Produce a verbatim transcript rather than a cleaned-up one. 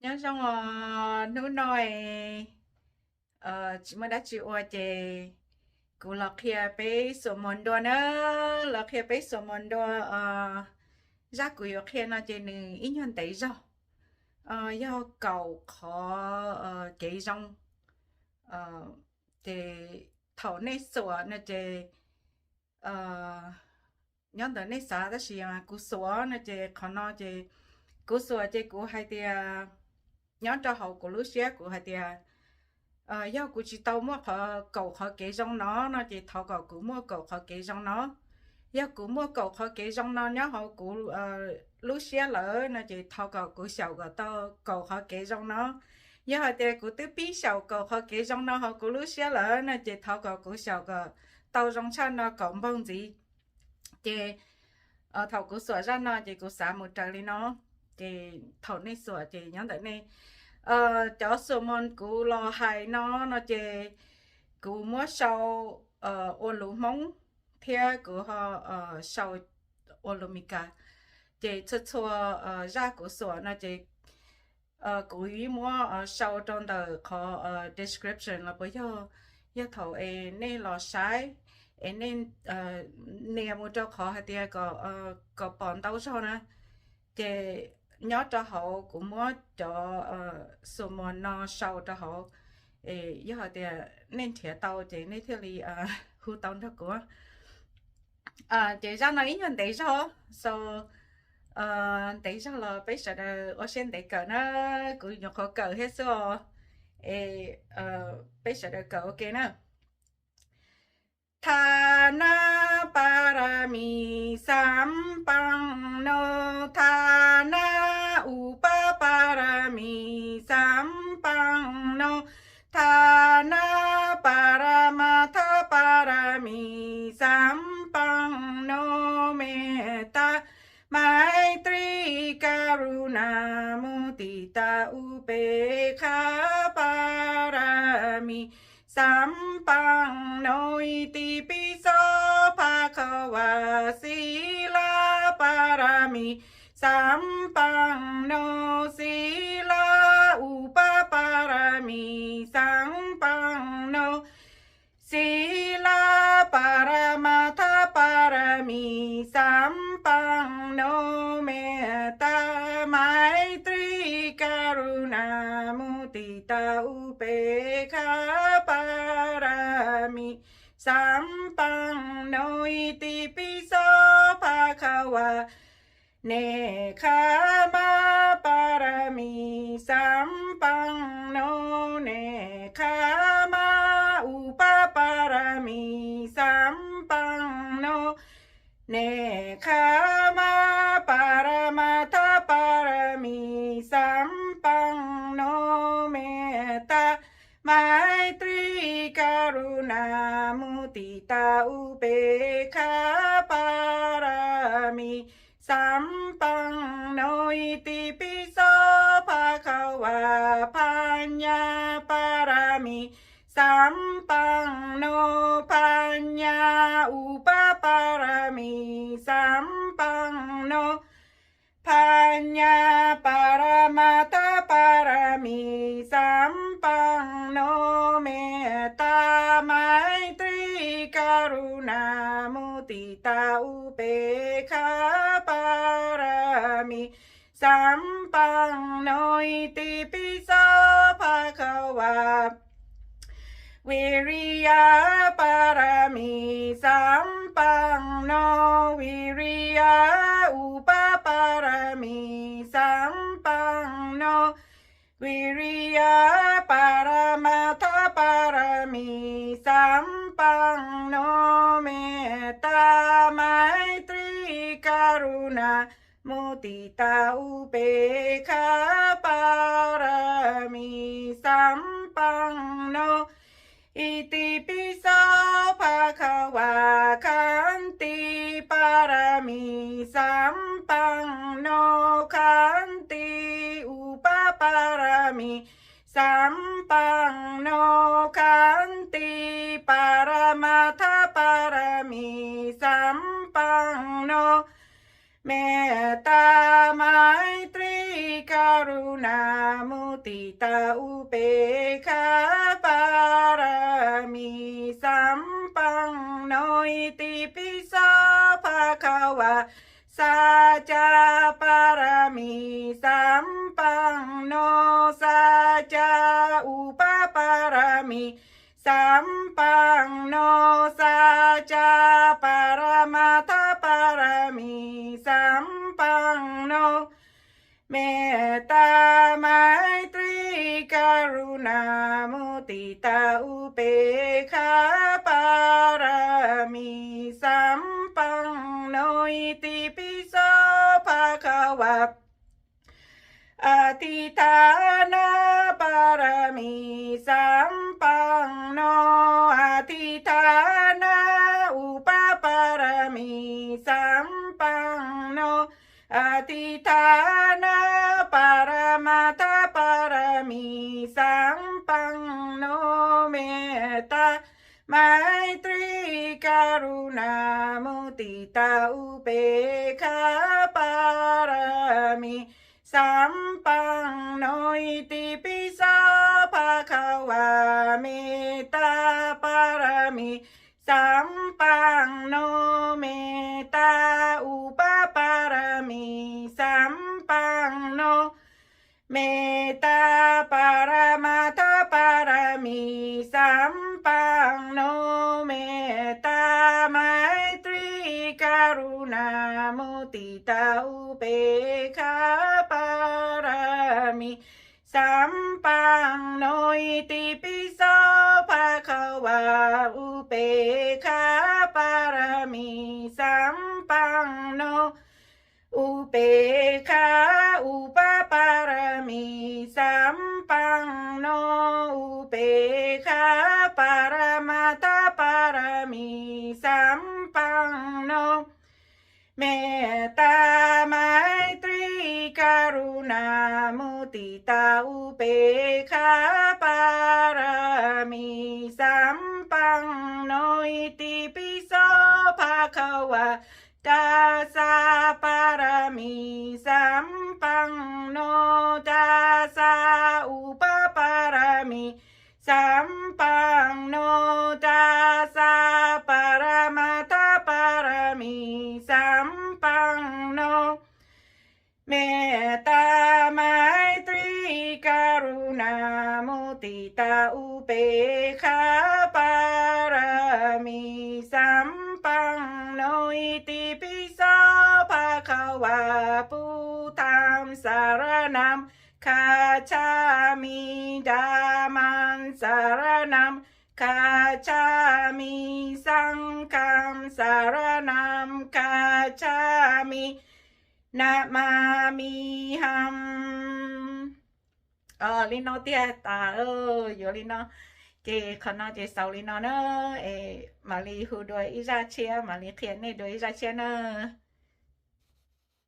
Nyob zoo os, hnub no es, ờ, tsis muaj dab tsi ua ces kuv los qhia peb xuas muas nrua na, los qhia peb xuas muas nrua. Ờ, zaj kuv yuav qhia no ces nws ib nyuag ntev zog, ờ, yog kaum qhov, ờ, kev zoo. Ờ, ces thaum nej xuas no ces, ờ, nyob ntawm nej xav, tab sis kuv xuas no ces qhov no ces kuv xuas ces kuv hais tias, nyob rau hauv kuv lub siab kuv hais tias, ờ, yog kuv tsis tau muaj qhov, kaum qhov kev zoo no no ces thov kom kuv muaj kaum qhov kev zoo no. Yog kuv muaj kaum qhov kev zoo no nyob hauv kuv, ờ, lub siab lawm no ces thov kom kuv xyaum kom tau kaum qhov kev zoo no. Yog hais tias kuv twb pib xyaum kaum qhov kev zoo no hauv kuv lub siab lawm no ces thov kom kuv xyaum kom tau zoo tshaj no kom npaug ntxiv. Ces, ờ, thaum kuv xuas zaj no ces kuv xav mus raws li no. Ces thaum nej xuas ces nyob ntawm nej, ờ, cov xuas muas kuv los hais no no ces kuv muab sau, ờ, ua lus Hmoob thiab kuv ho, ờ, sau ua lus Meskas. Ces txhua txhua, ờ, zaj kuv xuas no ces, ờ, kuv muab, ờ, sau rau ntawm qhov, ờ, description los puas yog, yog thaum es nej los saib es nej, ờ, nias mus rau qhov hais tias kom, ờ, kom pom ntau zog na. Ces nyob rau hauv kuv muab cov, ờ, xuas muas no sau rau hauv. Es yog hais tias nej nrhiav tau ces nej thiaj li, ờ, hu tau nrog kuv. Ces zaj no ib nyuag ntev zog, so, ntev zog los peb sawv daws ua siab ntev kawm na, kuv nyuam qhuav kawm thiab xwb os. Es, ờ, peb sawv daws kawm ua ke na. Dānapāramī sampāno, dānaupapāramī sampāno, dānaparamatthapāramī sampāno, mettā maitrī karuṇā muditā upekkhā pāramī sampāno. Itipi so bhagavā sīlapāramī sampāno, sīlaupapāramī sampāno, sīlaparamatthapāramī sampāno, mettā maitrī karuṇā muditā upekkhā pāramī sampāno. Itipi so bhagavā nekkhamapāramī sampāno, nekkhammaupapāramī sampāno, nekkhammaparamatthapāramī sampāno, mettā maitrī karuṇā muditā upekkhā pāramī sampāno. Itipi so bhagavā paññāpāramī sampāno, paññāupapāramī sampāno, paññāparamatthapāramī sampāno, mettā maitrī karuṇā muditā upekkhā pāramī sampāno. Itipi so bhagavā viriyapāramī sampāno, viriyaupapāramī sampāno, viriyaparamatthapāramī sampāno, mettā maitrī karuṇā muditā upekkhā pāramī sampāno. Itipi so bhagavā khantīpāramī sampāno, khantīupapāramī sampāno, khantiparamatthapāramī sampāno, mettā maitrī karuṇā muditā upekkhā pāramī sampanno. Itipi so bhagavā sacca pāramī sampanno, sacca upapāramī sampanno, sacca paramatthapāramī sampanno, mettā maitrī karuṇā muditā upekkhā pāramī sampanno. Itipi so bhagavā adhiṭṭhāna pāramī sampanno, adhiṭṭhāna upapāramī sampanno, adhiṭṭhāna paramatthapāramī sampanno, mettā maitrī karuṇā muditā upekkhā pāramī sampanno. Itipi so bhagavā mettā pāramī sampanno, mettā upapāramī sampanno, mettā paramatthapāramī sampanno, mettā maitrī karuṇā muditā upekkhā pāramī sampanno. Itipi so bhagavā upekkhā pāramī sampanno, upekkhā upapāramī sampanno, upekkhā paramatthapāramī sampanno, mettā maitrī karuṇā muditā upekkhā pāramī sampanno. Itipi so bhagavā dasa pāramī sampanno, dasa upapāramī sampanno, dasa paramatthapāramī sampanno, mettā maitrī karuṇā muditā upekkhā pāramī sampanno. Itipi so bhagavā buddhaṃ saraṇaṃ gacchāmi, dhammaṃ saraṇaṃ gacchāmi, saṅghaṃ saraṇaṃ gacchāmi, namāmihaṃ. Ơ, li no tiag ta ơ, yog li no ces qhov no ces xaus li no na, es mam li hu dua ib zaj tshiab, mam li qhia nej dua ib zaj tshiab na.